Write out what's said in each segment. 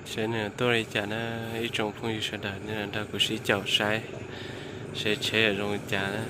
Seb nws tuaj li cas na, ib tsoom phooj ywg sawv daws nej nrog kuv sib caum saib, seb tsheb zoo li cas na.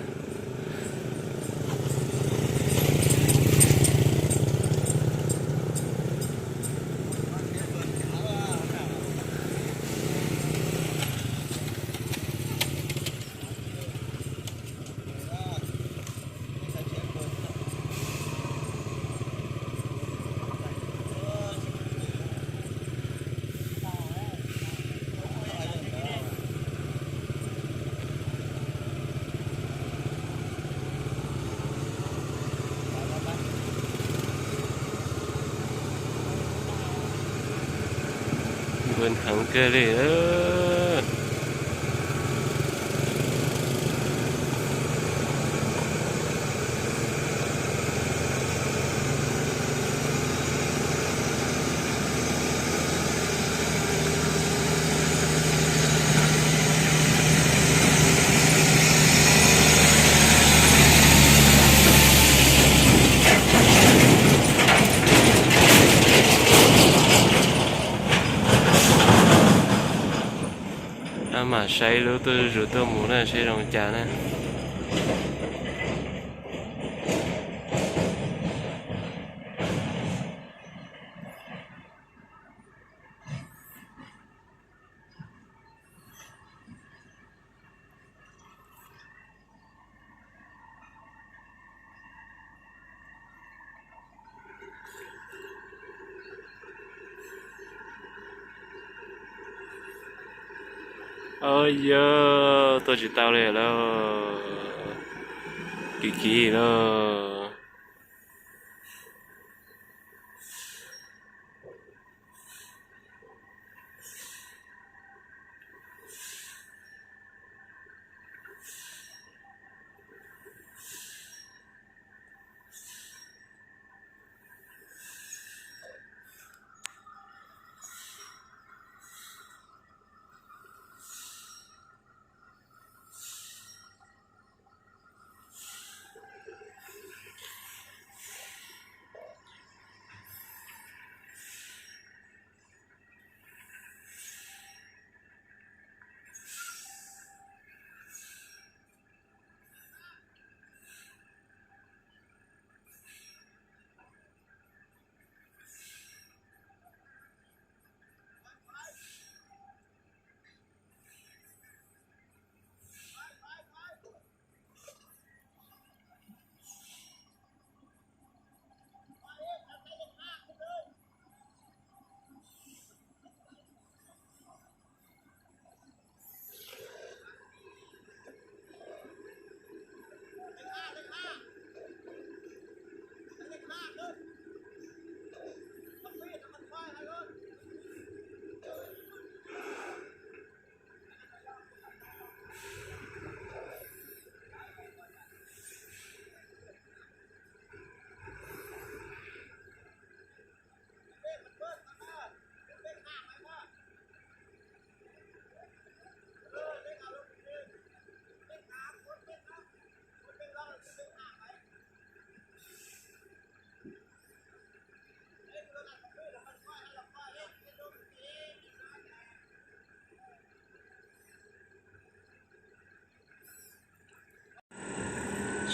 Npun heev kawg li. Ab, mam saib lub tuaj zus tuaj mus na seb zoo cas na. Au yog, tuaj tsis tau li lauj. Kiv kiv lauj.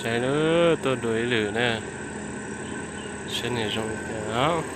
Saib lub tuaj dua ib lwm na, saib nws zoo li cas.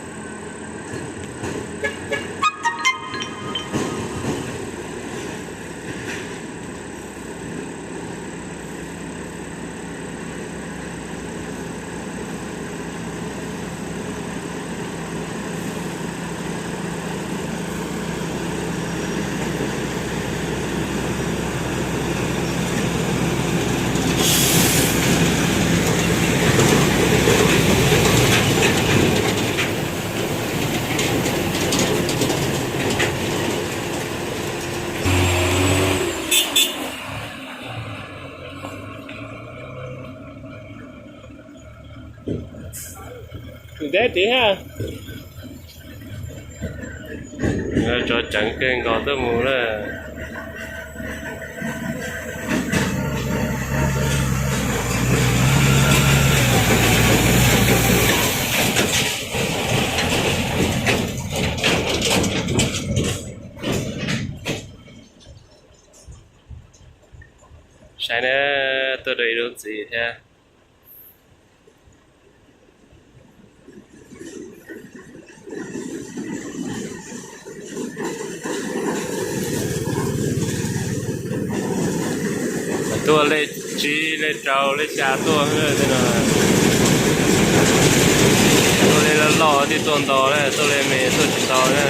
Kuv deb tid ha. Tso ceev kawg nkaus tuaj mus lawm. Saib na, tuaj dua ib lub ntxiv thiab. Tuaj lej tsib lej rau lej xya tuaj tej no. Tuaj lej loj loj thiaj tuaj ntau na, tuaj lej me tuaj tsis tau na.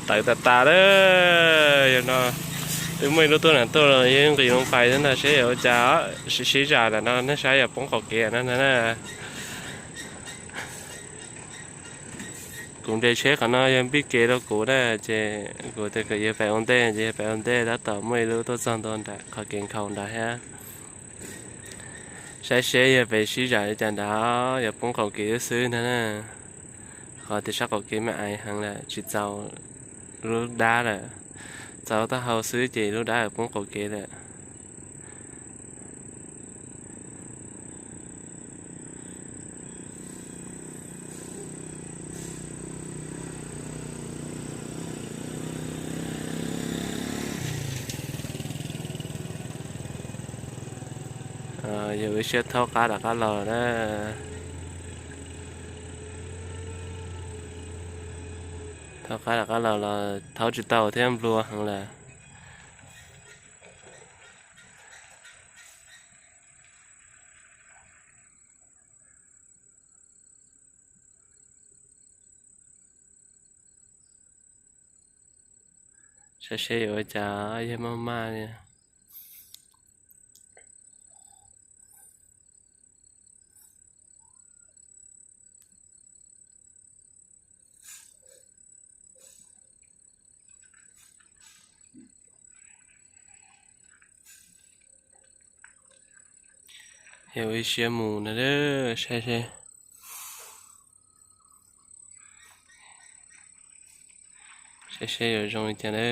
Tawm tas tas lawm, yog no twb muaj ib lub tuaj nram tuaj los yeej nqis loo pais xwb ntag, seb yog ua cas sib sib zam ntawm no nej saib yog poob qaum kev no na. Kuv nres tsheb qhov no yog npij kev rau kuv na, ces kuv tias kom yawg pem ua ntej ces yawg pem ua ntej, tab tom muaj ib lub tuaj txog ntua nram qhov kev nkhaus nrad thiab. Saib seb yog pem sib zam li cas nrad, yog poob qaum kev xwb ntag na. Qhov tias sab qaum kev me ais heev lawm, tsis txaus lub dab lawm, txaus lub taub hau xwb ces lub dab poob qaum kev lawm. Yog ib siab thaub qab rov qab los na. Thaub qab rov qab los los thaub tsis tau thiab, nplua heev lawm. Saib seb yuav ua cas, yog maj maj li. Yog ua ib siab mus no, saib seb, saib seb yuav zoo li cas na.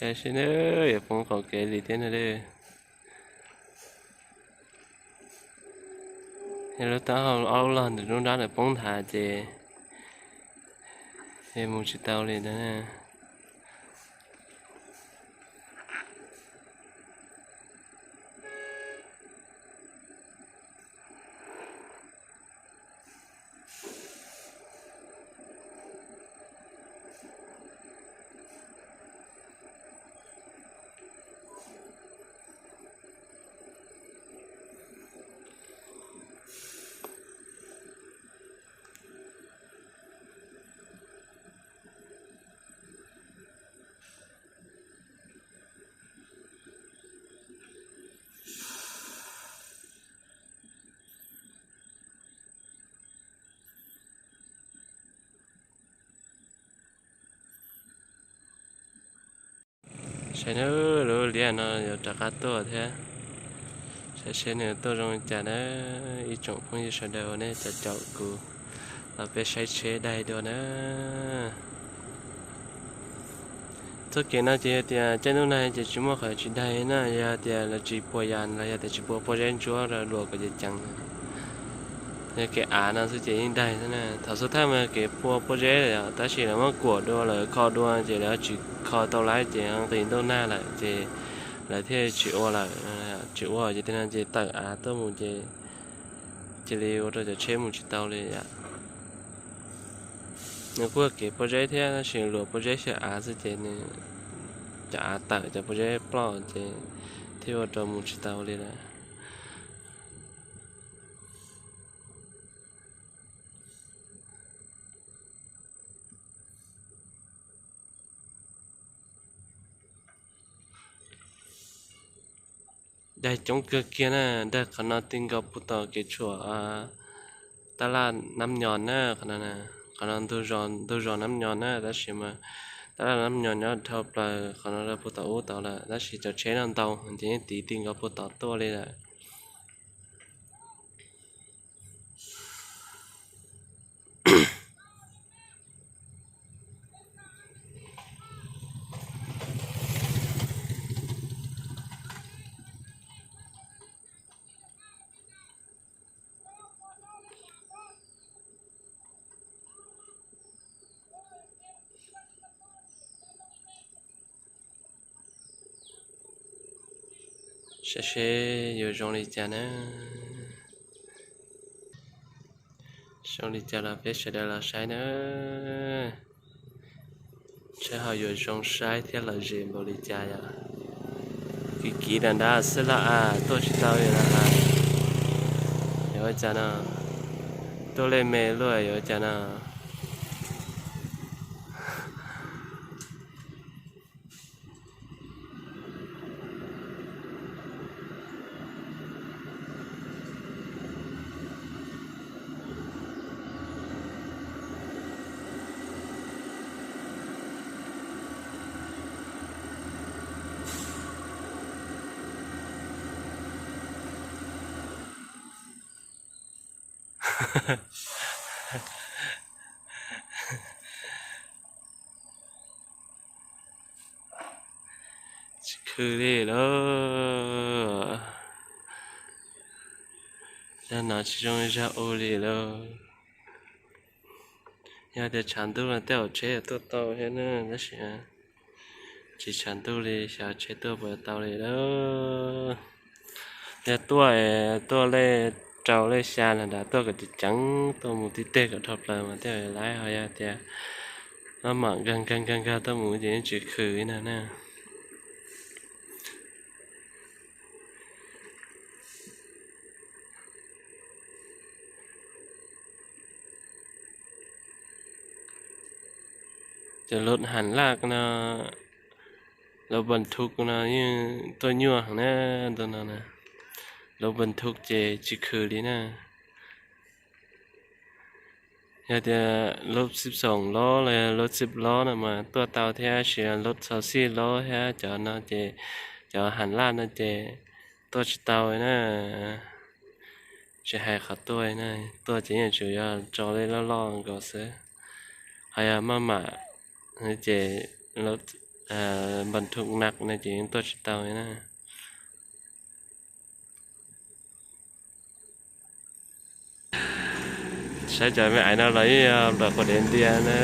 Saib seb na, yuav poob qaum kev li thiab no. Yog lub taub hau ob lub log ntawm lub nrab ntawd poob nthav ces mus tsis tau li ntag. Saib na, lub liab no yuav rov qab tuaj thiab. Saib seb nws tuaj zoo li cas na. Ib tsoom phooj ywg sawv daws uas nej caum caum kuv los peb saib tsheb daig dua na. Txoj kev no ces yog tias caij ntuj nag ces tsis muaj qhov tsis daig na, yog tias lawv tsis puas yas los yog tias tsis puas pob zeb ntsuab rau luas kom ceev ceev. Yog kev av no xwb ces yeej daig xwb na. Thaum xub thawj mas kev pua pob zeb, tab sis lawv muab kuam dua lawm kho dua ces lawv tsis kho tau lawm ces nqis ntuj nag lawm ces lawv thiaj tsis ua lawm. Tsis ua ces tej no ces tawm av tuaj mus ces cia li ua rau cov tsheb mus tsis tau li yom. Nws kuj kev pob zeb thiab tab sis luas pob zeb xyaw av xwb ces nws cov av tawm cov pob zeb ploj ces thiaj ua rau mus tsis tau li lawm. Daig coob kawg kiag na, daig qhov no ti nkaus puag tom kev tshuam tab laj Nab Nyos na, qhov no, qhov no ntug zos Nab Nyos na, tab sis mas tab laj Nab Nyos nyob dhau plaws qhov no rau puag tom ub tod lawm, tab sis cov tsheb no ntau ces yeej tiv ti nkaus puag tom tuaj li lawm. Saib seb yuav zoo li cas na. Zoo li cas los peb sawv daws los saib na. Seb ho yuav zoo saib thiab lom zem npaum li cas yom. Kiv kiv nram nrad xwb los as, tuaj tsis tau li los as. Yuav ua cas no, tuaj lej me luaj yuav ua cas no. Tsis khw li lauj. Zag no tsis zoo zag u li lauj. Yog tias tshav ntuj no tej zaum tsheb yuav tuaj tau thiab na, tab sis tsis tshav ntuj li xyov tsheb tuaj puas tau li lauj. Yog tuaj, tuaj lej rau lej xya na nrad, tuaj kom ceev ceev, tuaj mus tib teg kom dhau plaws mas tej zaum laiv, ho yog tias maj mam nkag nkag nkag nkag tuaj mus ces yeej tsis khw li na na. Cov lub ham laj no, lub npas thug no yeej tuaj nyuaj heev na, tus no na. Lub npas thug ces tsis khw li na. Yog tias lub xib xoom lob los yog lub xib lob no mas tuaj tau thiab, sis lub txhau xij lob thiab cov no ces, cov ham laj no ces tuaj tsis tau na. Tsis hais qhov tuaj na, tuaj ces yeej tsuas yog tso lej loj loj nkaus xwb. Ho yog maj mam ces lub npas thug nag no ces yeej tuaj tsis tau na. Saib cov me aiv no los yeej yog nplawm quav dev ntiag na.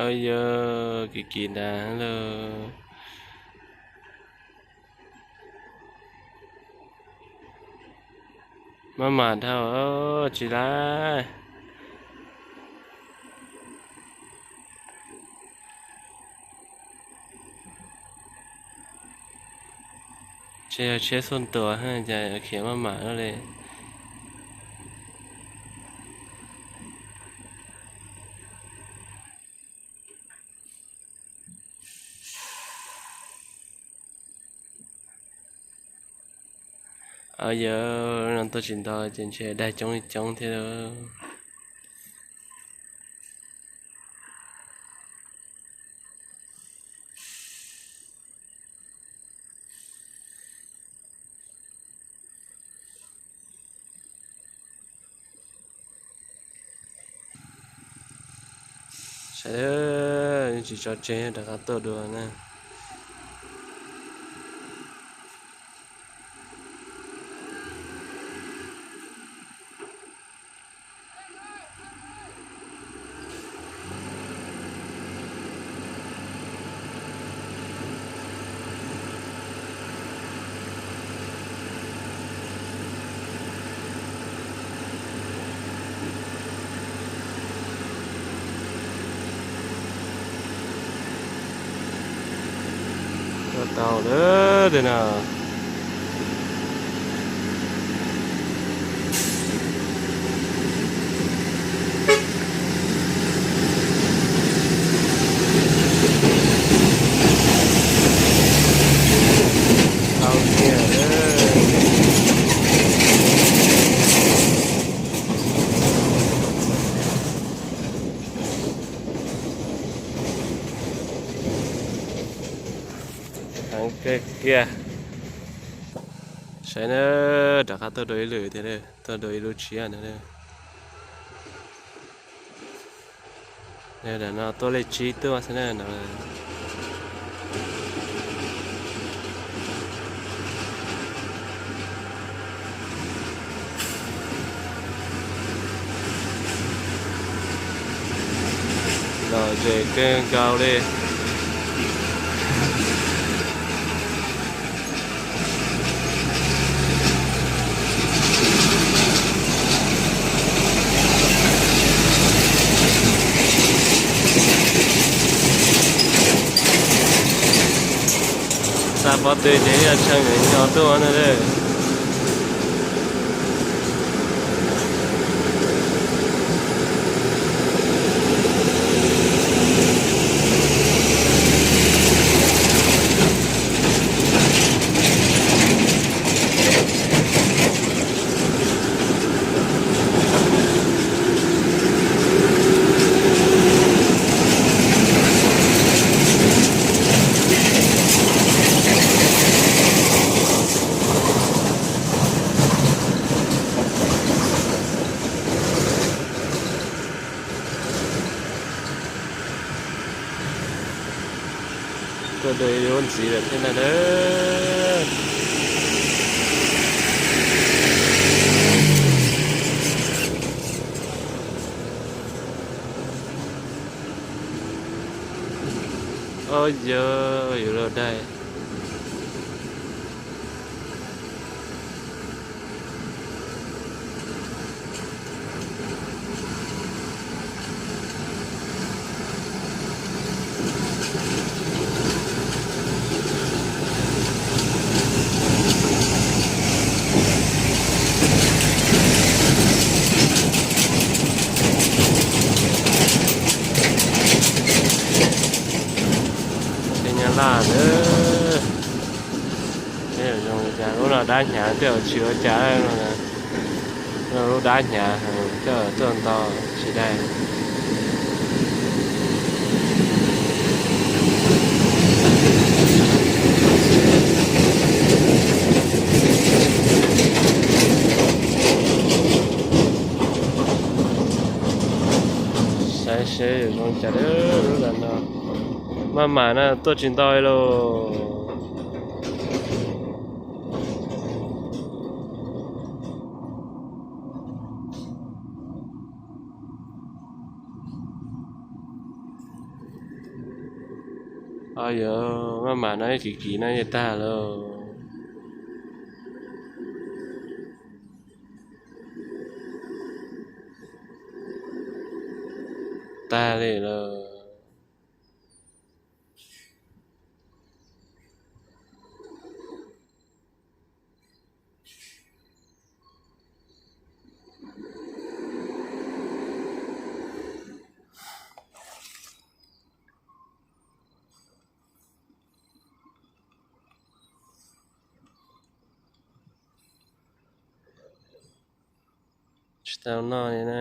Au yog, kim kim nrad lauj. Maj mam dhau, tsis laib. Tsis yog tsheb xuj tuas cas khiav maj mam li. Au yog, no tuaj tsis nto ces ntshe daig coob li coob thiab lauj. Sawv daws, Tsis tso tseg, rov qab tuaj dua na. Tuaj tau lawm tej no. Tau kiag lawm. Heev kawg kiag. Saib na, rov qab tuaj dua ib lwm thiab, tuaj dua ib lub tshiab na. Ntawm no tuaj lej tsib tuaj xwb na no. Lom zem kawg nkaus li. Xa pob tw ces yog tshee nyo tuaj na. Tuaj dua ib lub ntxiv lawm thiab ntag na. Ob, yog yus lub daim. Tej nyab laj ntawd, tej zoo li cas, lub no dab hnyav tej zaum tsis ua cas no. Lub dab hnyav tej zaum tuaj nto tsis dai. Saib seb zoo cas lub no. Maj mam na, tuaj tsis nto li lauj. Au yog, maj mam no ib kim kim no yeej tag lawm. Tag li lawm. Tsis tau noj li na.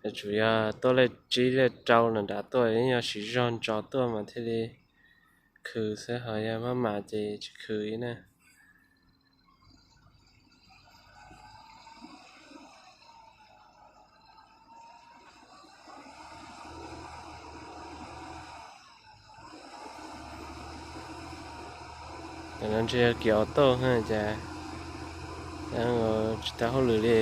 Tsuas yog tuaj lej tsib lej rau no nrad tuaj, yog siv zog ntsos tuaj mas thiaj li khwv xwb, ho yog maj mam ces tsis khwv li na. No ntshe kiv auto cas tsis tau hauj lwm li.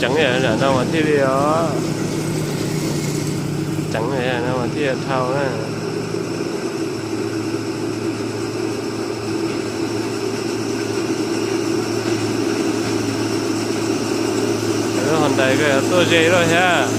Ceev, ceev no mas thiaj li os. Ceev no mas thiaj dhau na. Lub hos ntais koj yuav tuaj ze lawm thiab.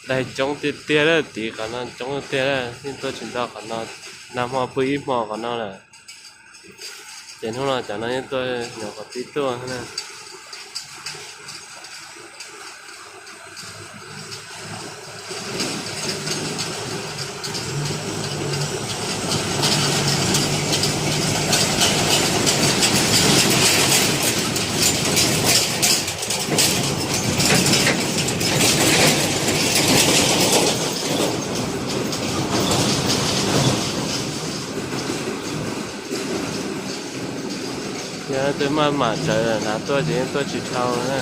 Daig coob tiag tiag lawm, tiv qhov no coob tiag lawm, yeej tuaj tsis tau qhov no. Nag hmo pw ib hmo qhov no lawm, ces hnub no cov no yeej tuaj nyuam qhuav pib tuaj na. Yog leej twg maj mam tsawv hnav tuaj ces yeej tuaj tsis dhau na.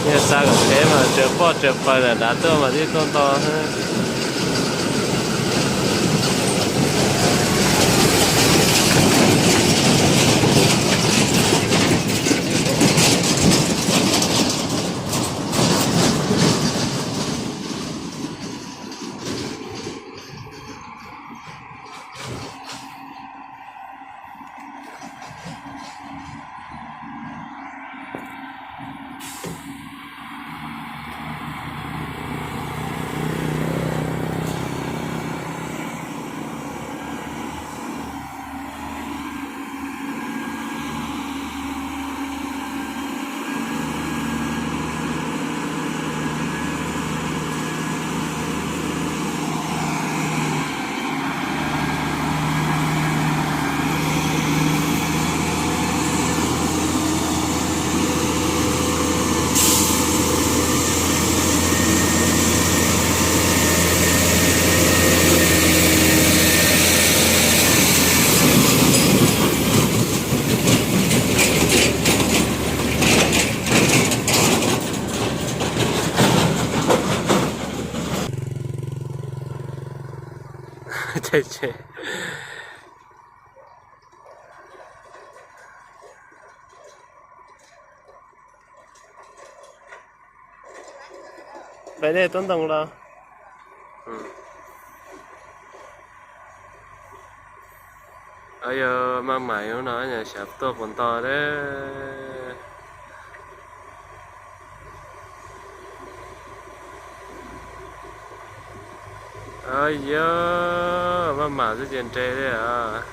Yog xa kom qhev mas tsaws poj tsaws pawg lawm hnav tuaj mas thiaj tuaj nto xwb. Peb dej tub ntoo los. Yog maj mam no xav tuaj puas nto a. Yog maj mam xwb ces nres li os.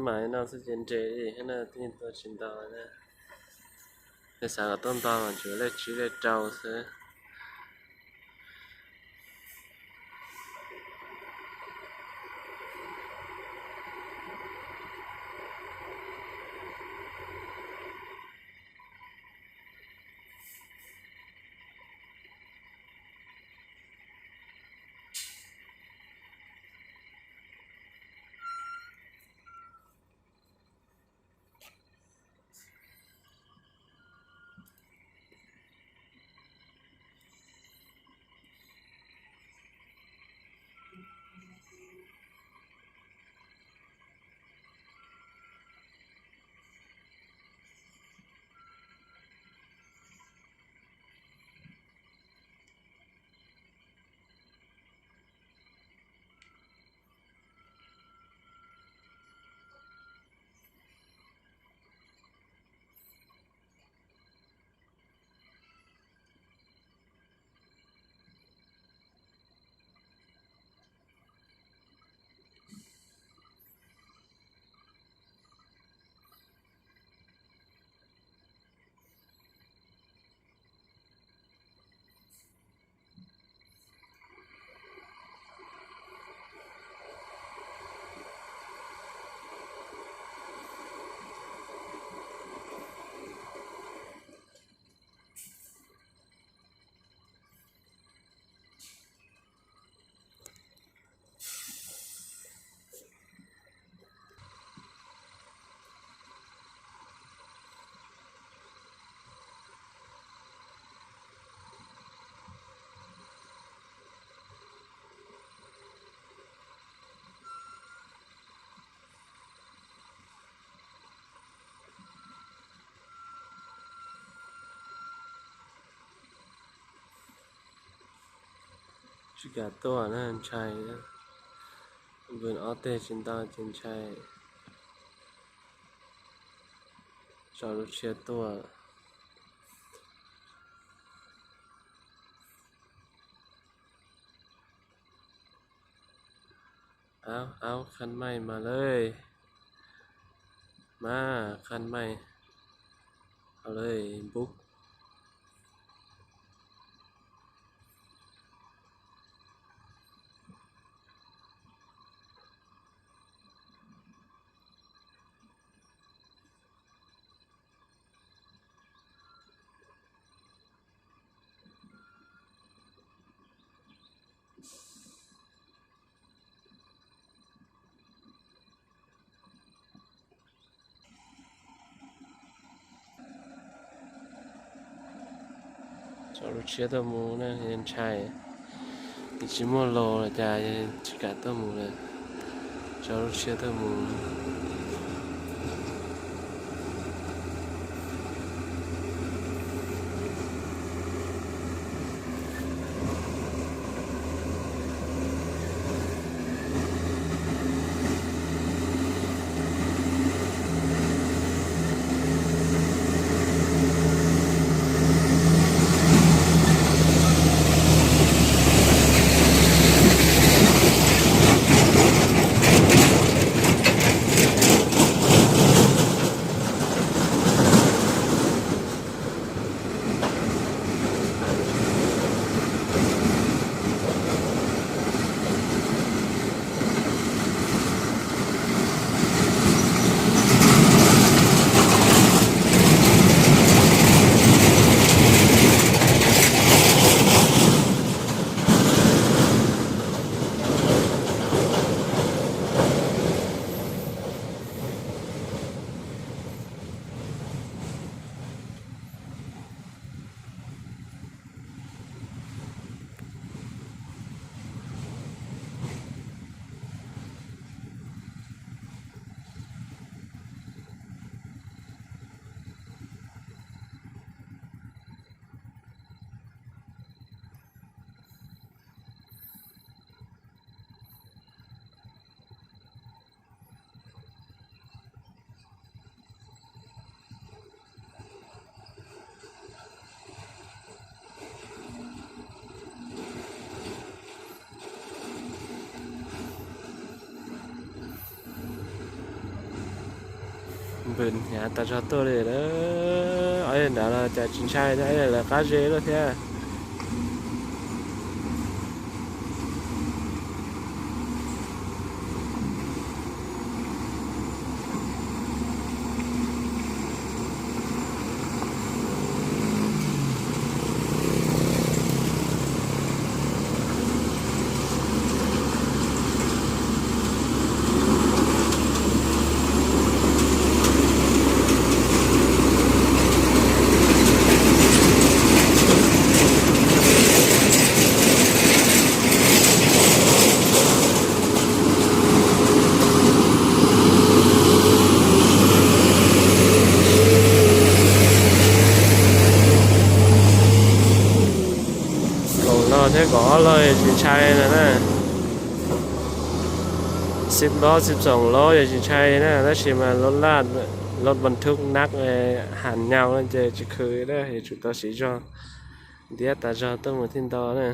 Maj mam no xwb ces nres li, no twb tua tsis nto na. Yog xav kom tuaj nto mas tsuas lej tsib lej rau xwb. Tsis kam tuaj na, ntshai. Npws ob teg tsis ntau ces ntshai. Tso lub tshiab tuaj. Aub, aub, khaj maij mas lawm. Mas khaj maij, hau lawm npub. Tso lub tshiab tuaj mus na, ntshai. Tsis muaj los los cas tsis kam tuaj mus lawm. Tso lub tshiab tuaj mus. Npws hnyav tas zog tuaj li na. Ob yam nrad los cas tsis ntshai thiab, lawv qab ze lawm thiab. Kaum log thiab kaum ob log yog tsis ntshai no na. Xib lob xib xoom lob yog tsis ntshai na, tab sis mas lub laj, lub bas thub nab has nyau no ces tsis khwv na, yuav tsum tau siv zog ntiab tas zog tuaj mus thiaj nto na.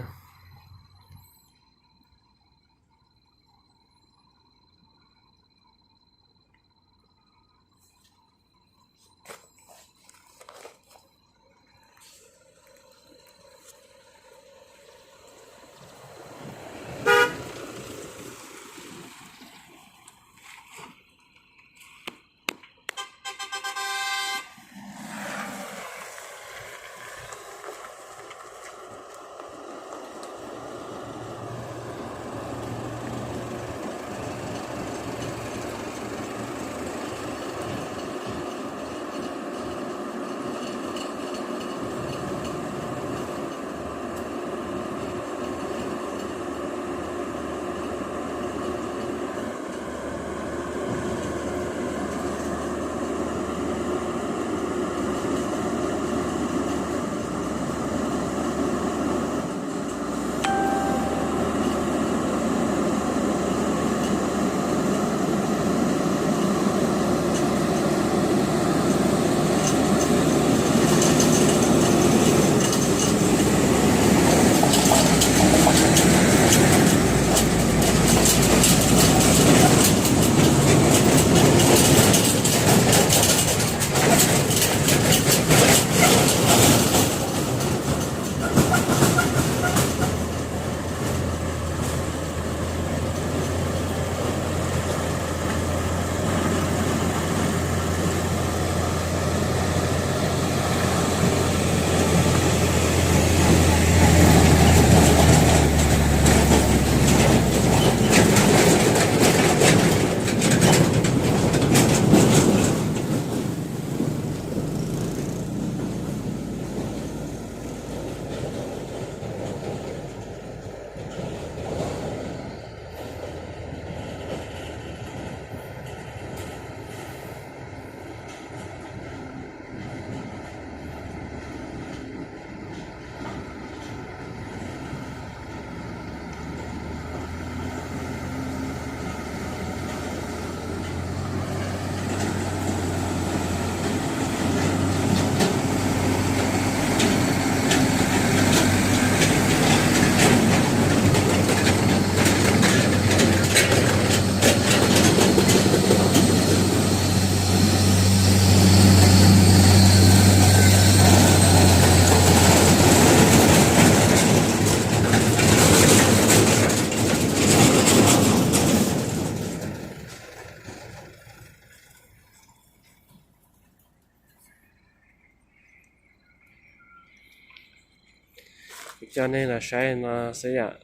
Kuv coj nej los saib no xwb yom.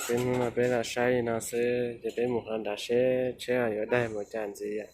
Peb hnub no peb los saib li no xwb ces peb mus qhov nrad seb tsheb yuav daig mus cas ntxiv yom.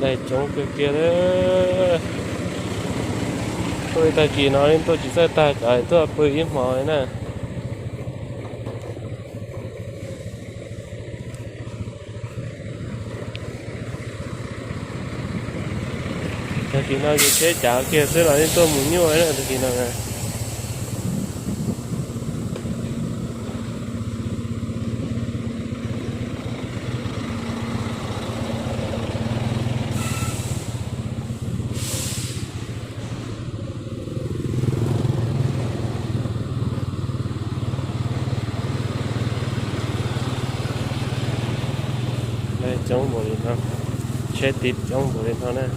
Daig coob kawg kiag li. Tuaj ib tag kis no tuaj tsis txawj tag, cov tuaj pw ib hmo li na. Tag kis no ces tsheb cav kiag xwb los yeej tuaj mus nyuaj na tag kis no na. Coob npaum li no, tsheb tiv coob npaum li no na.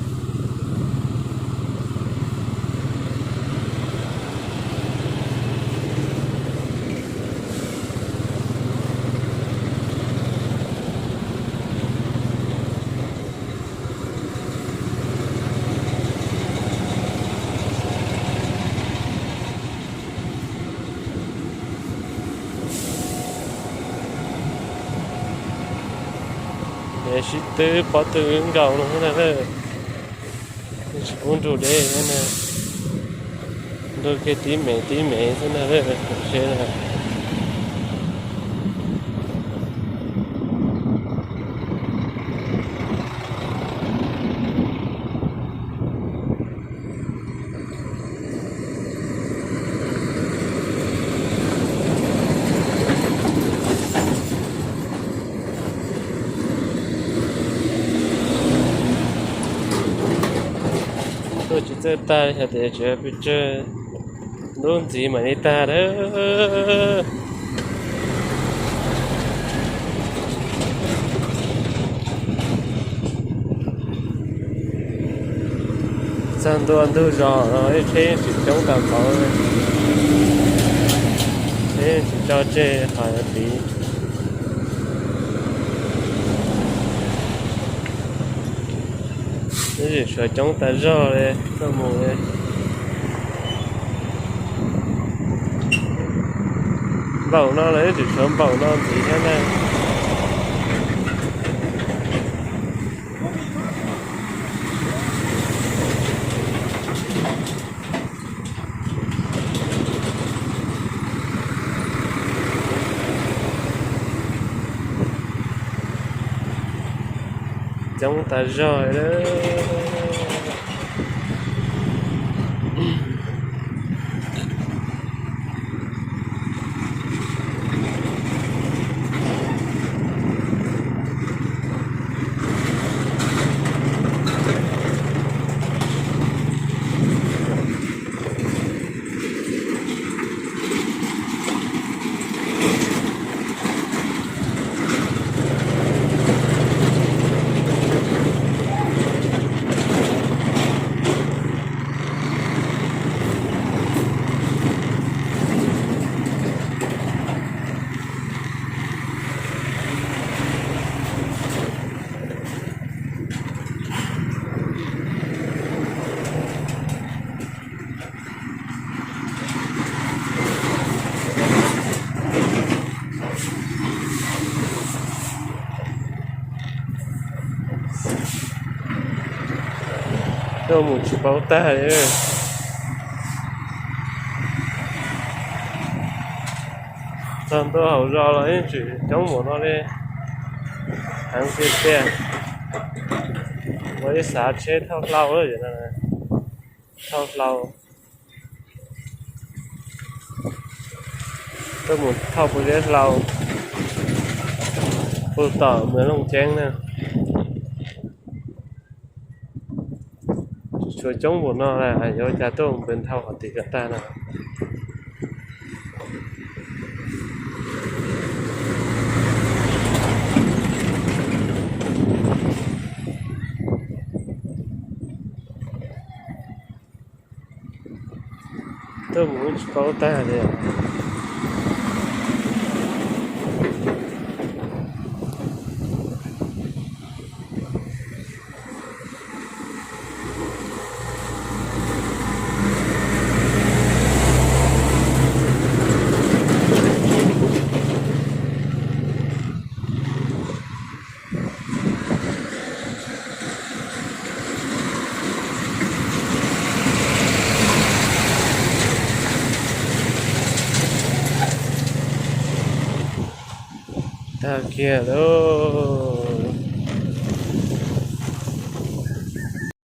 Sib twb pob tw nkaus no xwb na, tsis pub nrug deb na. Nrug kiag tib me tib me xwb na, seb na. Tuaj tsis txawj tag li, hais tias tseem pes tsawg lub ntxiv mam li tag lawm. Txog ntua ntug zos no ib tsheb tsis coob tag npaum, tsheb tsis tso tseg qhov tid. Ib txwm suav coob tas zog li tuaj mus li. Npaum no los ib txwm suav npaum no ntxiv thiab na. Coob tas zog li. Tuaj mus tsis paub tag li. Txog ntua hauv zos los yeej tseem coob npaum no li. Heev tiag tiag. Ua ib xav tsheb thauj hlau lawm no. Thauj hlau. Tuaj mus thauj pus zeb hlau, pus tom Mws Looj Ceeb na. Tshuav coob npaum no lawm yuav ua cas tuaj mus pw dhau qhov tid kom tag na. Tuaj mus tsis paub tag li. Tag kiag lauj.